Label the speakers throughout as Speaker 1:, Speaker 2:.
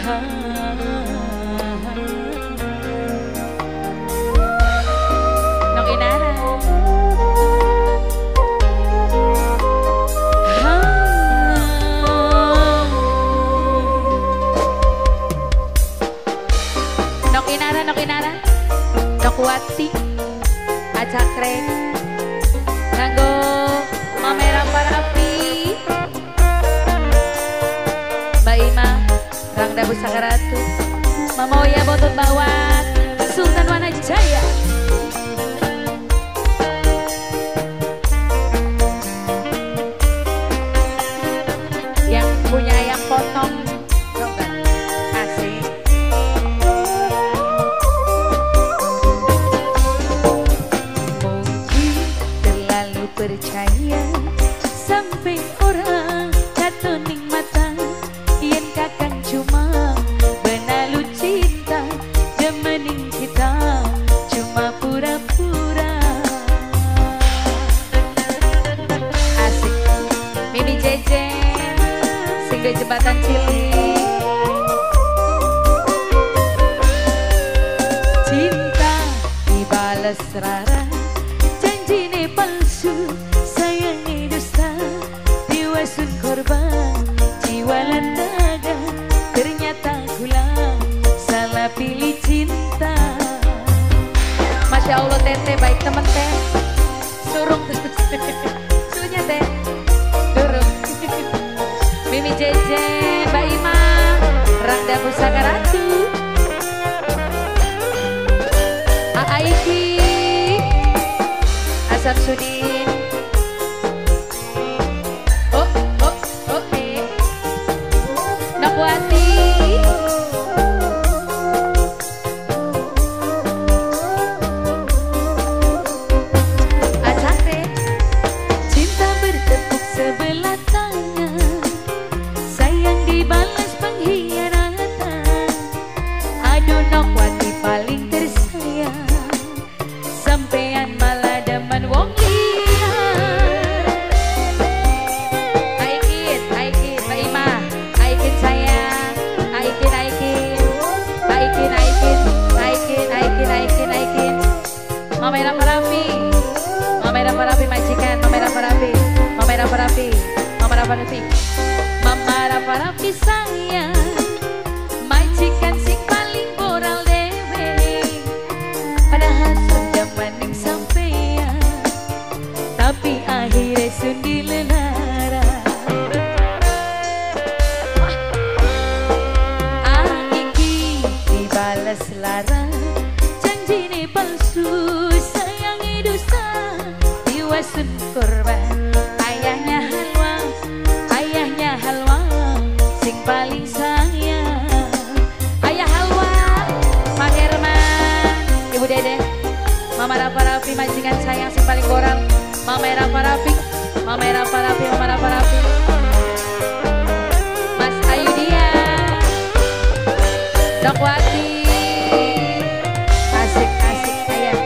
Speaker 1: Nok Inara. Nok Inara, Nok Inara, Nok Wati, Acakre, nganggo Mamera Parapi, Mbak Ima, Rangda Pusaka Ratu, Mama Oya Bontot Bawang, Sultan Wanajaya. Yang punya ayam potong, coba asik. Mungkin terlalu percaya sampai orang jatuh ning mata, yen kakang cuma benalu cinta, demening kita cuma pura-pura. Asik. Mimi Jeje sing di jembatan cilik. Cinta dibales rara, janjine palsu, sayangi dusta, diwasun korban jiwa lantaga. Ternyata gula salah pilih cinta. Masya Allah teteh, baik temen teh. Surung terus. Suruhnya teh. Durung. Mimi Jeje, Mbak Ima, Rangda Pusaka Ratu, Aiki, Asam Sudin. Oh, oh, oh, eh. Nokwati. Acakre. Cinta bertepuk sebelah tangan, sayang dibalas pengkhianatan. Aduh Nokwati paling tersayang, sampean malah demen wong liya. Aikin, Aikin, Mbak Ima, Aikin sayang, Aikin, Aikin, Aikin, Aikin, Aikin, Aikin, Aikin, Aikin. Mama Era Parapi, Mama Era Parapi majikan, Mama Era Parapi, Mama Era Parapi, Mama Era Parapi, Mama Era Parapi sayang, majikan sing paling moral dewe. Padahal sudah maning sampean, tapi akhirnya sundi lelara. Ah iki dibales lara, janjine palsu, sayangi dusta, diwasun korban. Ayahnya halwa, ayahnya halwa, sing paling sayang. Ayah halwa, Pak Herman, Ibu Dede, Mama Rafa Rafi, majikan sayang sing paling koral. Mama Rafa Rafi, Mama Rafa Rafi, Mama Rafa Rafi, Mas Ayudia, Nokwati. Asik, asik, ayah.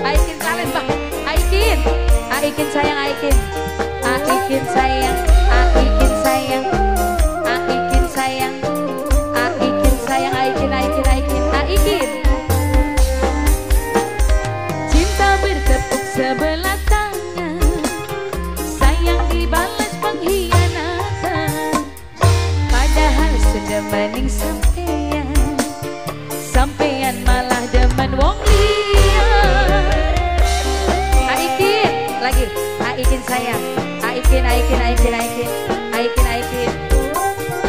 Speaker 1: Aikin kalian Pak, Aikin, Aikin sayang, Aikin, Aikin sayang, Aikin sayang, Aikin sayang, Aikin sayang, Aikin, Aikin, Aikin, Aikin. Cinta bertepuk sebelah tangan, sayang dibalas pengkhianatan. Padahal sudah maning sampean, sampean malah demen wong liya. Aikin lagi, Aikin sayang, Aikin, Aikin, Aikin, Aikin, Aikin, Aikin,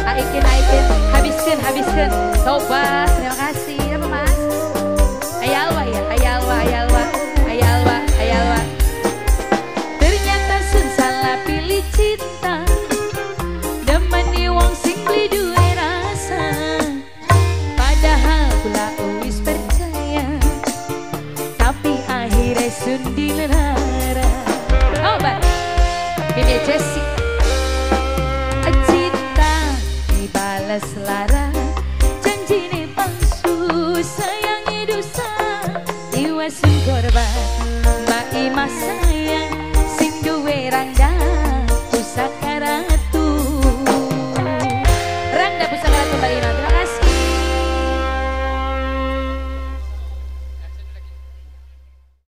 Speaker 1: Aikin, Aikin, habiskan, habiskan. Tobat, terima kasih. Apa Mas? Ayalwa ya, ayalwa, ayalwa, ayalwa, ayalwa. Ternyata sun salah pilih cinta, demeni wong sing beli duwe rasa. Padahal kula wis percaya, tapi akhirnya sun dilara. Obat, Mimi Jessie. Cinta dibales